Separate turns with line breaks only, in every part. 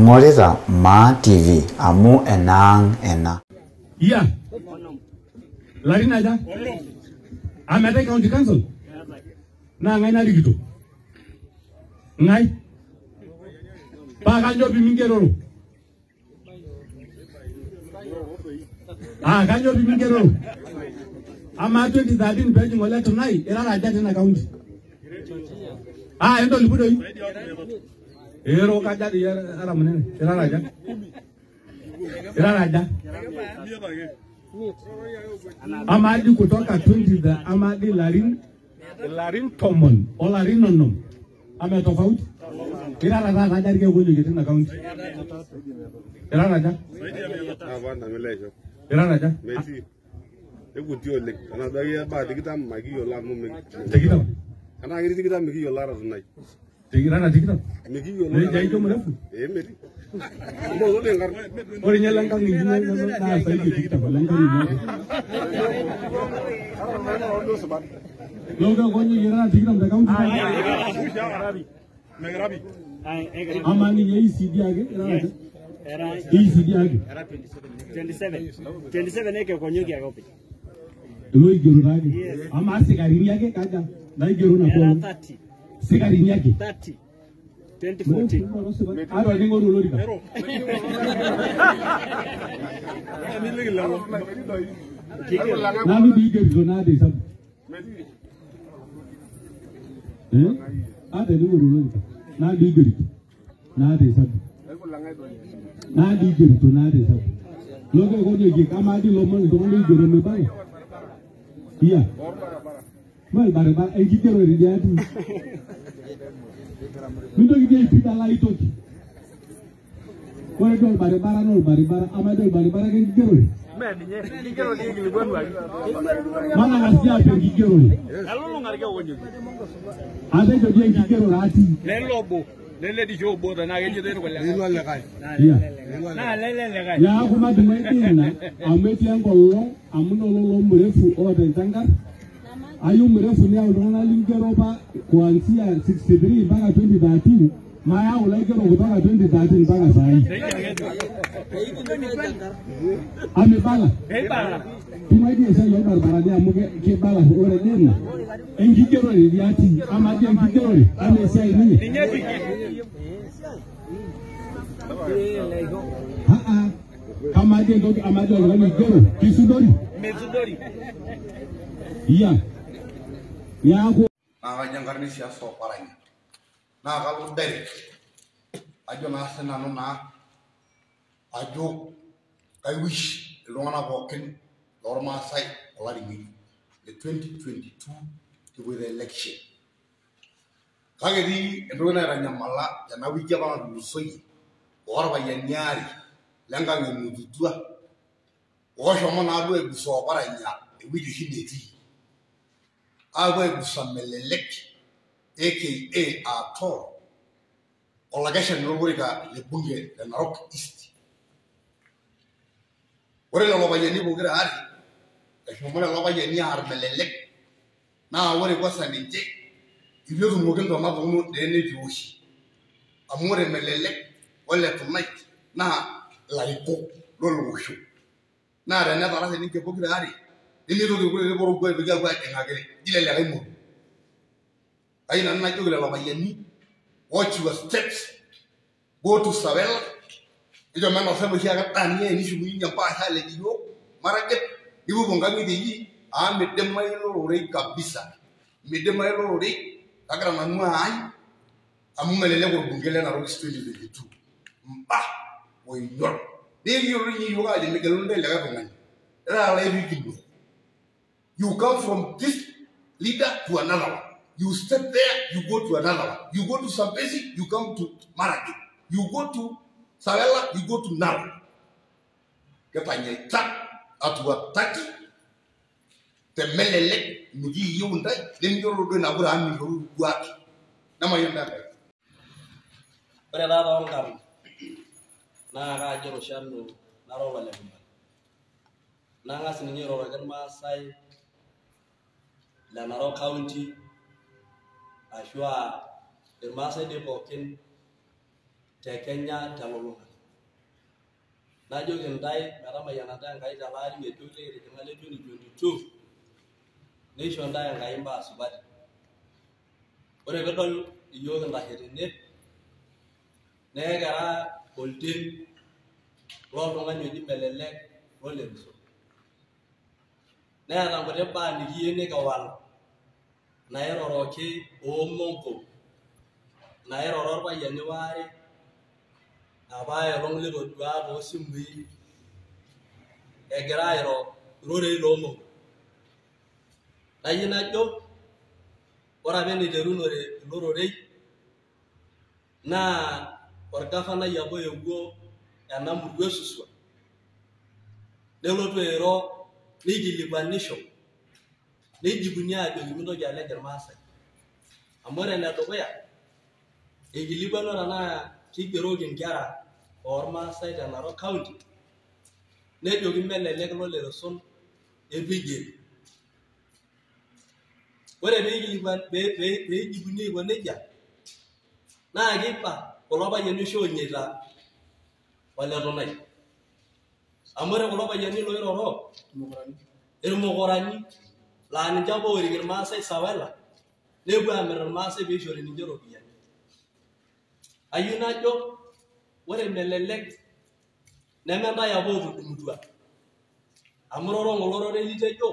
Ingorita Maa TV amu enaang ena.
Iya. Larin aja? Ametai County Council? Naa ngai narikito? Ngai? Paa kanyo pimingeroro? Ah, kanyo pimingeroro? Ama 2013 pejing ole tunai irara aja tina county? Ah, entolimu doi. Ero kaja di ara munene, irara aja. Irara aja. Ama di kutoka 20 da ama di larin tomon o larin onom. Ame tofauti. Irara taata aja irkeek oonyokie tina county? Irara aja? Irara aja?
Ekuti oleng. Tenaa baa tikitam makiyiolo amu
tikitam.
Tenaa ketii tikitam mikiyiolo ata tunai.
Irara tikitam?
Mikiyiolo.
Nejia ijo mrefu?
Ee metii. Mbozo enkarna.
Ore ninye lenkang inyi naa zaidi ya tikitam lenkang inyi. Loka konyo irara tikitam te county? Ama ninye ECD ake irara aja? ECD ake?
27. 27 eke konyoki ake openy.
Loigero taake. Ama sikarini ake kaja? Naigero nabo.
30.
Sikarini ake?
30. 2014.
Ata king'oru olorika. Nanu piigerito naata esabu. Ata ening'oru olorika. Naa piigerito naata esabu. Naa piigerito naata esabu. Loke konyokie kamaa dii ilomon iltung'anak oigero mibala? Iya. Mee olbaribara enkigerore dii atii. Mintoki dii aipidala aitoki. Ore duo olbaribara naa olbaribara, amaa dii olbaribara kenkigerore? Matang'as dii aapik enkigerore. Atejo dii enkigerore atii. Iya. Neeku matung'ai dii ina amu etii enkolong amu nololo mrefu oota enchankar. Ayieu mrefu niyau iltung'anak lingero apa kuanzia 63 mpaka 2013, mayau laigero kutoka 2013 mpaka sahi. Amibala? Tung'ai dii esiai orbaribarani amu kibala ore dii ina enkigerore dii atii. Amaa dii enkigerore ama esiai ninye? Amaa dii entoki amaa dii oltung'ani oigero kisudori? Iya. Neeku
naa kajo enkarna esiasa oparanya naa kalo direct ajo naa sinanu naa ajo kai wish iltung'anak pookin lormaasai olari ng'ejuk le 2022 kipoito election. Kake etii entoki naitanyamala tena wiki apa natulusoyie orpayiani aare lenkang e Mututua ooshomo naaduo aigusa oparanya ewueji oshi netii. Aapuo aigusa Melelek aka Atol olakeshani lolorika le bunge le Narok East. Ore lelo payiani pokira aare eshomo lelo payiani aar Melelek naa ore kwanza ninche eitu etumoki ntonat dee netii oshi. Amu ore Melelek ole Tunai naa ilarikok lolo osho. Naa tenetarase ninche pokira aare nemitoki irkulie parakuo aitoki aapuo aajing'aki ji lelikae moruo. Kayieu nanu najoki lelo payiani watch your steps, go to Sawela, nejo mainosa enoshi ake daa niya enishukunyenye empaasha alej iyiok Maraget, nipuopuo nkang'itie inyi amu midimayu ilo rorei kabisa. Midimayu ilo rorei, kagira nanu aany amu melelek orbungei le Narok East 2022. Mbaa oinyol. Nikiyiolo ninye iyiok aajo migelu ntae likae tung'ani. Irara laikino. You come from this leader to another one. You step there, you go to another one. You go to Sambesi, you come to Maragit. You go to Sawela, you go to Narok. Ketanyaita atuataki temelelek mikiyieu ntae nemiyiolo duo ina kura amu mishoru irkuaki. Nemayian taa Enkai.
Ore taa toonkarn naa kaajo Roshano nara Ole Kumbal. Nang'as ninye airoroki irmaasai le Narok County ashua irmaasai dei pookin te Kenya telulung'ata. Najoki intae metamayianata Enkai tele ari ng'ejuk likitijing'a le 2022 neisho intae Enkai imbaa supati. Ore piidol iyiok kintashe tene naa ekira oltim loltung'ani oji Melelek Loleriso. Neeta nkuti baa nikiyieu nikiwal nairoroki oomonko nairoro irpayiani waare apa aelong litodua toosimui egira airo irorei loomonko. Nayieu najo ore apa eniterunore ilo rorei naa orgavanai apa oewuo ena murua e Suswa nelotu airo neikilikuanisho nejibuni aajoki mintoki alej Irmaasai. Amu ore enedukuya eikilikuanua tenaa kigeroki inkera oormaasai te Narok County nejoki Melelek Lolereson eitu eigeri. Ore peijibuni aiko nejia naa keiba kulo payiani oshi oonyaita oletunai. Amu ore kulo payiani loiroro irmukurani laa ninche apa oorik Irmaasai sawela nepuo aamir Irmaasai peishori ninche iropiyiani. Ayieu najo ore Melelek neme ntae apa otudumutua amu iroro ng'ole ororei litejo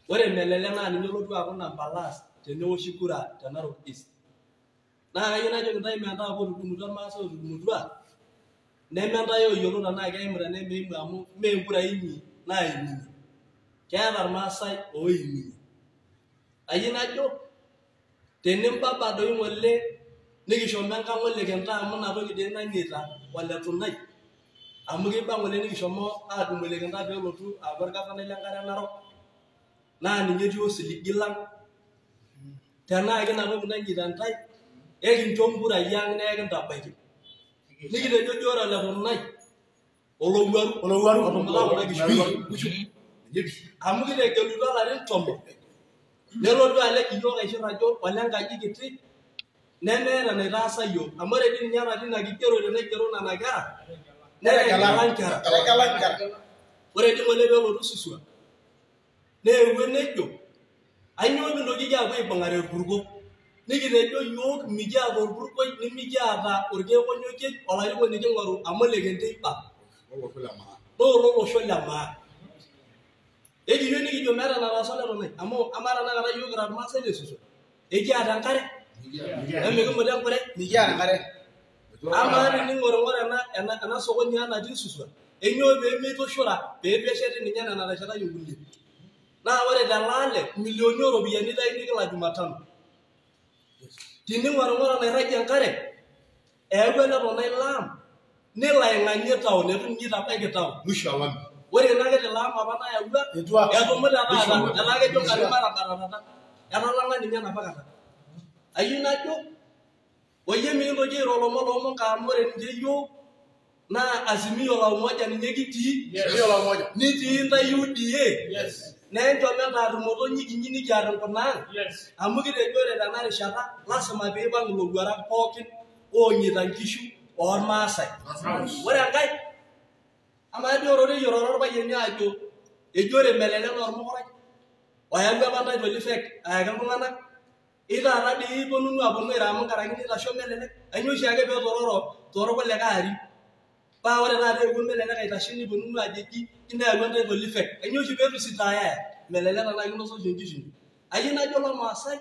ore Melelek naa ninye olotu aaku namba last tenewoshi kura te Narok East. Naa kayieu najoki ntae mee ntae apa otudumutua Irmaasai otudumutua neme ntae oyiolo tenaa keimu tenaa meimu amu mee nkurai inyi naimunye. Keeta Irmaasai oimunye. Ayieu najo tenimbaba doi ng'ole nikishomo enkang olekintaa amu ina toki dii nanyaita oletunai amu keiba ng'ole nikishomo aadumu olekintaa peelotu aaku orgavanai lenkare e Narok naa ninye etii osiligi lang. Tenaa kina toki nanyaita ntae ekincho nkurai ang' naa ekintabaiki. Nikitejo dii ore oletunai olowuaru otumita kuna kishu amu kitegelutua ilarin 10 nelotu alej iyiok aishir ajo olenkaji kiti nemeeta enaitaasa yiok amu ore dii ninye ata tina kigerore naigero nena kera netegela nkera. Ore dii ng'ole peelotu Suswa neewuo nejo ainyoo pintokiki aapuo aibung'are irpurko. Nikitejo yiok mikiata orpurkoi nimikiata orkeekonyokie olarikoni king'oru amu lekente eiba naa ololosho le maa. Ekiyieu nikijo meeta enataasa oletunai amu amaa tenakata yiok kira Irmaasai le Suswa ekiata enkare emikimuta enkure
Mikiata enkare.
Amaa tening'orung'or ena sokoni ang' natii Suswa enyoo peemeitushura peepesheti ninye nena nateshetaki nkulie. Naa ore tele ale milioni ooropiyiani itayuni kila Jumatano. Tining'orung'or enairragie enkare eewua ele tonai laam nelo aing'ang'ie town eitu ninye eitabaiki town.
Mwisho olami.
Ore ina kiti laam apa nayawua etumute taata etaa kejo nkari matabatatata etalang'a ninye enapa kata. Ayieu najo oyie mikintoki airo ilomon loomonko amu ore ninche yiok naa Azimio la Umoja ninye kitii nitii ntae UDA naa enchom entaar imotonyi kinyi nikiar nkunaa ang amu kitejo ore tena rishata lasima piipang' ilowuarak pookin oonyaita nkishu oormaasai. Ore enkae amaa dii ororei ororo irpayiani aajo ejo ore Melelek naa ormukurai oyawua apa ntae tolifek ayaki iltung'anak itaata dii iponunu aponu airo amu nkaraki nitasho Melelek. Ainyoo oshiake peetororo toorkulikae arin paa ore taata eewuo Melelek aitashe niponunu aajo eji neyawua ntae tolifek. Ainyoo oshi peetu isitaayaya Melelek tenaa kinosa oshi enkishu inyi. Ayieu najo Loomaasai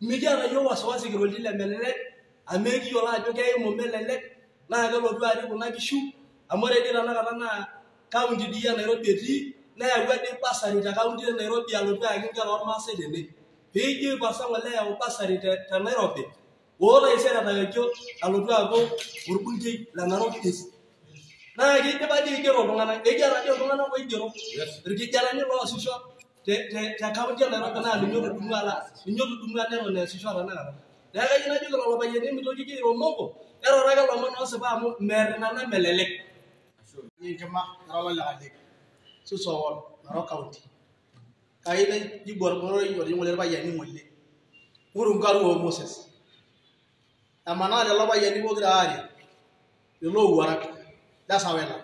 mikiata yiok wasiwasi kira oltim le Melelek amu ekiyiolo ajo keimu Melelek naa kelotu arik kuna kishu amu ore dii tenakata naa kaunti dii e Nairobi etii neyawua dii basari te kaunti e Nairobi alotu ayaki nkera oormaasai tene. Piijo ipasa ng'ole eyau basari te Nairobi oo taisere etayokio alotu aaku orbungei le Narok East. Naa keidipa dii aigero iltung'anak, ekiata dii iltung'anak oigero irkijanani loosisho te kaunti e Nairobi naa ninye otudumua neton easisho tenakata. Neeku kayieu najoki lelo payiani mitokiki airo mongo eroro ake ilomon oosipa amu mear nena Melelek.
Enkima nara ololekalik Suswa ward Narok County. Kayieu najibu ororei otijing'a ng'ole irpayiani ng'ole. Ng'uru nkaru oo Moses. Emanaa lelo payiani pokira aare lelo owuarak le Sawela.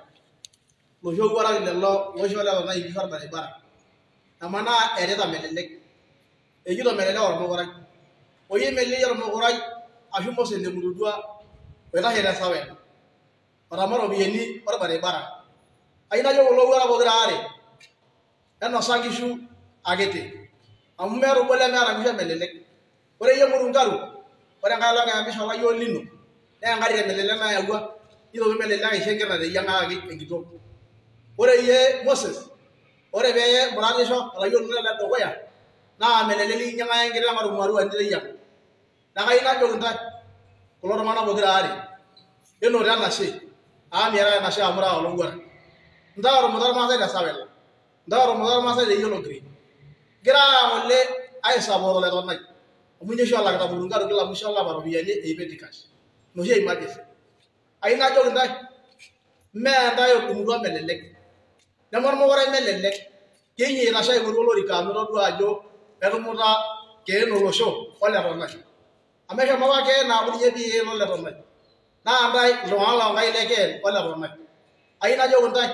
Loshi owuarak lelo loisho lelo naa inkishu orbaribara. Emanaa erita Melelek. Ejito Melelek ormukurai. Oyie Melelek ormukurai ashu Moses le Murudua oitashe te Sawela. Otama iropiyiani orbaribara. Ayieu najo kulo owuarak pokira aare enosa nkishu akiti. Amu meeta obo lemeeta nkishu e Melelek. Ore iyie Murungaru, ore enkae olong eyamisho olayioni lino, naa enkari e Melelek nayawua, nitoki Melelek aisho enker nateyiang'akaki enkitok. Ore iyie Moses, ore pee imuratisho olayioni lino ledukuya, naa Melelek likinyiang'aka enkiteng orng'uarua niteyiang'a. Neeku kayieu najoki intae kulo tung'anak pokira aare, enoto enashe, amu miatata enashe amu ira olowuarak. Intae otumuta irmaasai te Sawela, intae otumuta irmaasai te Yellow Green. Igira ng'ole aisupport Oletonai. Amu ninye oshi olakita Murungaru kila mwisho olapa iropiyiani e petty cash. Inoshi e emergency. Ayieu najoki intae, mee intae otumutua Melelek. Neme ormukurai Melelek. Kinyi itashe aing'oru olorika amu itodua ajo etumuta Keen olosho Oletonai. Amu eshomo apa Keen aaku ninye PA Loletonai. Naa intae iltung'anak loo Nkai le Keen Oletonai. Ayieu najoki intae,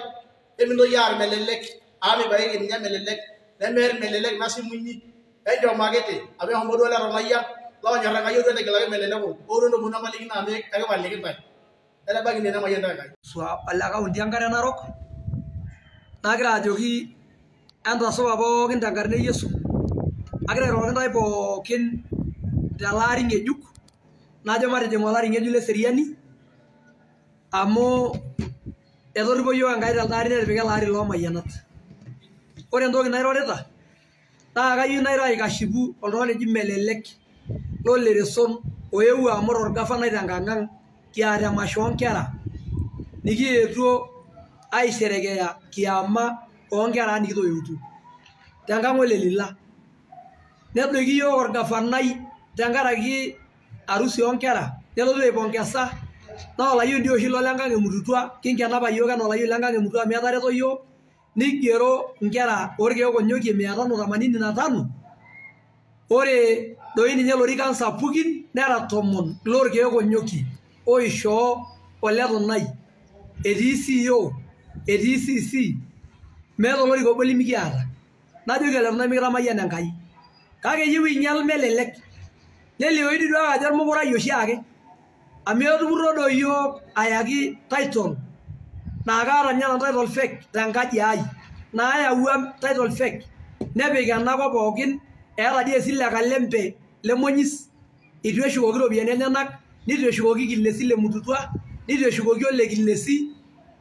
emintoki aar Melelek, amu mibaiki ninye Melelek, nemeer Melelek ina simu inyi. Enchom akiti, amu eshomo duo Oletonai ang', loonyor Enkai ootu etegelaaki Melelek ootu entomononi empalikino amu ekipaliki intae. Etabaiki ine nemayian intae Enkai.
Ole kaunti enkare Narok, nagira ajoki entasupa pookin tenkarna e Yesu. Agira airoroki intae pookin tele ari ng'ejuk, najo matijing olari ng'ejuk leseriani, amu etorripo yiok Enkai telde ari netipika ele ari loomayianat. Ore entoki nairorita, naa kayieu nairo aikashipu oltung'ani oji Melelek lolereson oewuo amur orgavanai tenkang' ang' kiata emasho oonkera nikietuo aisherekea kiama oonkera ang' nikitoiutuo tenkang' olelila. Nedoiki yiok orgavanai tenkaraki arusi oonkera nelotu aipongesa naa olayioni dii oshi ilo lenkang' emututua kinkena apa yiok enaa olayioni lenkang' emutua amu etareto yiok nigero inkera orkeek onyokie 585. Ore doi ninye lorikan sapukin nera 10 lorkeek onyokie oishoo Oletonai. Etii CEO, etii CC, meeta olorika obo limikiata. Najoki Oletonai mikitamayiana Enkai. Kake eyieu einyial Melelek. Nelioyu dii duake ajo ormukurai oshiake. Amu etupurro doi yiok ayaki title. Naa kaata ninye nanu title fake tenkaji ai. Naayawua title fake. Nepik enakop pookin eeta dii esile Kalembe lemonyis. Eitu eshukoki iropiyiani enyenak, neitu eshukoki Kilesi le Mututua, neitu eshukoki ole Kilesi,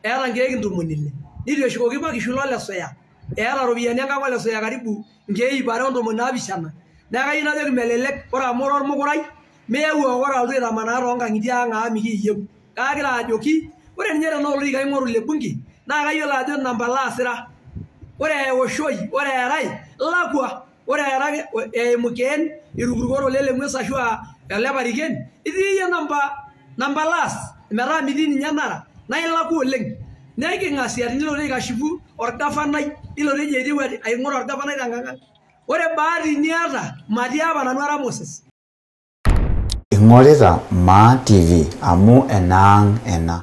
eeta nkeek 60. Neitu eshukoki Pakishu Lolesoya. Eeta iropiyiani enkang' Olesoya karibu nkeek 217. Neeku kayieu najoki Melelek, ore amu ira ormukurai, miyau ake alotu aitamanaa toonkang'itie ang' amu mikiiyieu. Kaagira ajoki, ore ninye tenaa olorika aing'oru le bunge, naa kayiolo ajo namba laasira. Ore eoshoi, ore erai, lakwa. Ore era eimu Keen, irukurukoro ole Leng'ues ashu ole Pariken, itii iyie namba laas, metaa mitii ninye Nara, naa ilakwa oleng'. Neking'asia tenilotu aikashipu orgavanai, nilotu eji aiteru aing'or orgavanai tenkang' ang'. Ore bahati niata, matii apa nanu ara Moses.
Ing'orita Maa TV amu enaang' ena.